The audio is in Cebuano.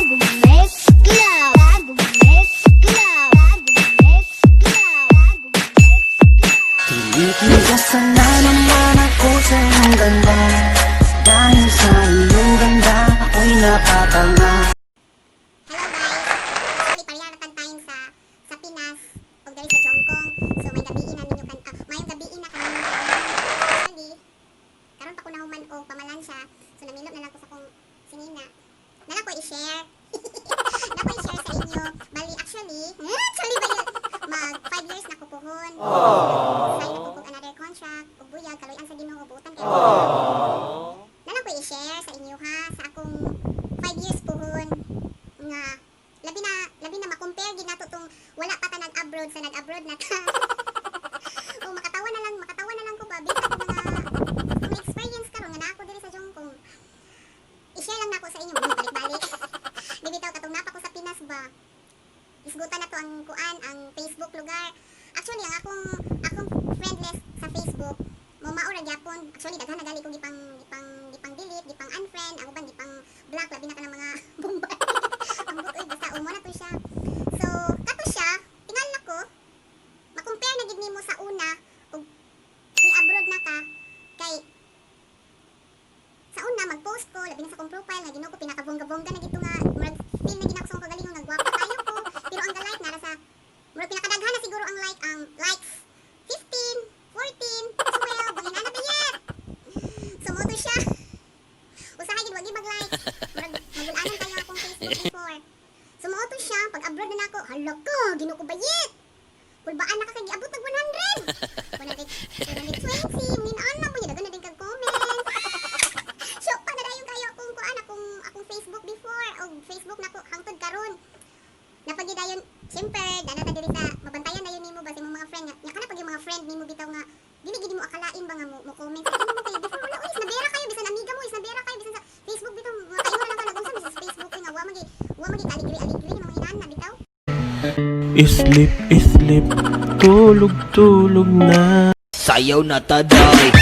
Mezcla, mezcla, mezcla, mezcla. Tinitigasan na naman ako sa iyong ganda. Dahil sa iyong ganda, ako'y napatanga. Hello guys! Actually, pareha ra time sa Pinas ug diri sa Hong Kong. So may gabii na ninyo kan mayong gabii na kaninyo. Actually, karon pa ko nahuman og pamalansya. So namilok na lang ko sa akong sinina. Na lang ko i-share. Na ko i-share sa inyo. Bali actually ba yun? Mag 5 years na ko puhon. Sign na ko og another contract ug buyag kaluy-an sa Ginoo, buotan kay. Na lang ko i-share sa inyo ha, sa akong 5 years puhon nga labi na ma-compare gid nato tong wala pa ta nag-abroad sa nag-abroad na ta. O makatawa na lang ko ba bisan mga experience karon nga naa ko diri sa Hong Kong. I-share lang nako sa inyo, mga balik-balik. Di bitaw katong napa ko sa Pinas ba. Isgutan na to ang kuan, ang Facebook lugar. Actually, ang akong friend list sa Facebook mo mao ra gyapon. Actually, daghan na gali ko gipang delete, gipang unfriend, ang uban gipang block, labi na kanang mga bombay. Ang butoy basta umo na to siya. So, kato siya, tingala ko, ma-compare na gid nimo sa una ug ni abroad na ka kay sa una mag-post ko, labi na sa akong profile nga Ginoo ko, pinakabongga-bongga na gito nga murag feel na gid ako sa akong kagalingon nga gwapa kayo ko, pero ang ga-like nara sa murag pinakadaghan na siguro ang likes 15, 14, 12, bangin na bayet. So mo to siya. Usahay gid wag mag-like. Murag magulanan kayo akong Facebook before. So mo to siya, pag abroad na nako, hala ko, Ginoo ko bayet. Kulbaan na ka kay giabot og 100. 100, 120, min na mo daghan na din kag comment. So pa na dayon kayo akong kuan, akong Facebook before og Facebook nako hangtod karon. Napagidayon, syempre, dana ta diri sa mabantayan dayon nimo ba sa imong mga friend nga. Nya kana pag yung mga friend nimo bitaw nga dili gid mo akalain ba nga mo comment sa imo kay before wala oy, nabera kayo bisan amiga mo, is nabera kayo bisan sa Facebook bitaw mga kayo na lang ka nag-unsa sa Facebook nga wa magi kaligri aligri mga inana bitaw. Sleep, sleep, tulog, tulog na. Sayaw na taday.